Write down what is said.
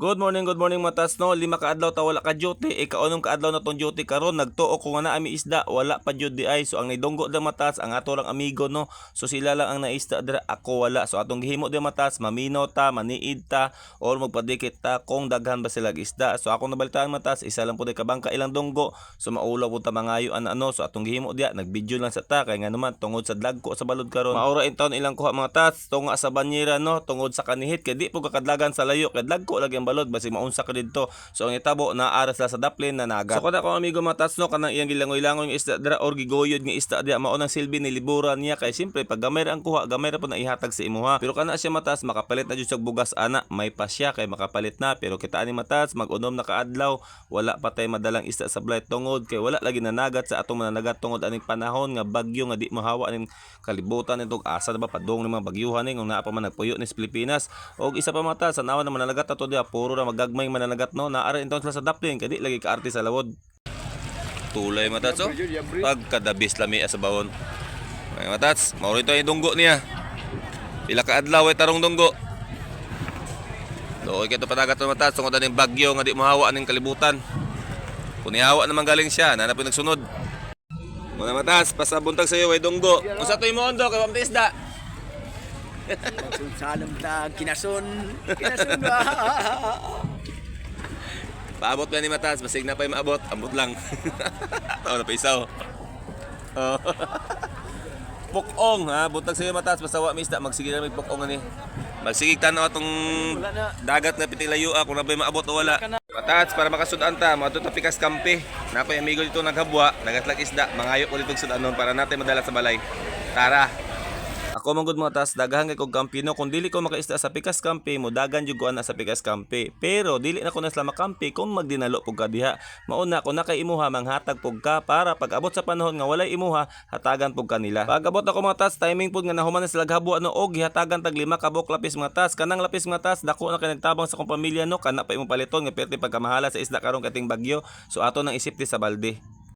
Good morning, mga tats, no. 5 ka adlaw ta wala ka duty, ikaunom ka adlaw na tong duty karon. Nagtuo ko nga naa mi isda, wala pa jud di ay. So ang nidunggo da, matats, ang ato lang amigo, no. So sila lang ang naisda dira, ako wala. So atong gihimo di, matats, maminaw ta, maniid ta or magpadikit ta kung daghan ba sila isda. So akong nabalitaan, matats, isa lang pud ka bangka ilang dunggo. So maulaw pud ta mangayo ana, ano. So atong gihimo diya, nagvideo lang sa ta kay nga naman tungod sa dagko sa balod karon. Maura in taon ilang kuha, mga tats, tunga sa banyera, no, tungod sa kanihit kay di po kakadlagan sa layo kay dagko lagi ang balod, basig maunsa ka didto. So ang itabo naa ra sila sa daplin na nagat. So kada akong amigo, mga tats, no, kanang iyang gilangoy-langoy nga isda dira or gigoyod nga isda diya, mao nang silbi ni liburan niya kay siyempre pag gamay ra ang kuha, gamay ra po na ihatag sa imuha. Pero kana siya, matas, makapalit na jud sa bugas ana, may pa siya kay makapalit na. Pero kita ani, matas, mag-unom na kaadlaw, wala pa tay madalang isda sa balay tungod kay wala lagi nanagat sa atong mananagat tungod aning panahon nga bagyo nga di mahawa aning kalibutan nitong asa na ba padung ni mga bagyuhan ni kung naa pa man nagpuyo ni sa Pilipinas. Og isa pa, mata, sa nawa na mananagat ato diya, puro ra magagmay mananagat, no, naa ra inton sila sa daplin kay di lagi kaarte sa lawod. Tulay, matats, oh. Pagkadabis lami sa bawon. Ay, matats, mao ito yung dunggo niya. Pila ka adlaw ay tarong dunggo. Doon kay panagat ng matats tungod aning bagyo nga di mahawa aning kalibutan. Kung nihawa naman galing siya, na po nagsunod. Muna, matas, pasabuntag sa iyo ay dunggo. Unsa to imo ondo kay wamti isda? Salom ta kinason, kinason ba? Paabot ba ni matas, basig na pa yung maabot, ambot lang. Tao na pa isaw. Oh. Pukong ha, buntag sa iyo, matas, basta wa mi isda, magsige na may pukong ani. Magsige tanaw atong Wala na. dagat na pitilayo kung na ba'y maabot o wala. Matats, para makasudan ta, moadto ta Pikas Kampi. Na ako'y amigo dito naghabwa, nagatlag isda, mangayo ko dito sudanon para natin madala sa balay. Tara. Ako man gud, mga tas, daghan kay kog kampi, no. Kung dili ko makaisda sa Pikas Kampi, modagan jud ko ana sa Pikas Kampi. Pero dili na ko na sila makampi kung magdinalo pug ka diha. Mao na kung nakay imuha, manghatag pug ka para pag abot sa panahon nga walay imuha, hatagan pug ka nila. Pag abot ako, mga tas, timing pud nga nahuman na sila ghabwa, no, og gihatagan tag 5 ka buok lapis, mga tas. Kanang lapis, mga tas, dako na kay nagtabang sa akong pamilya, no, kana pa imong paliton nga perti pagkamahala sa isda karon kating bagyo. So ato nang isip sa balde.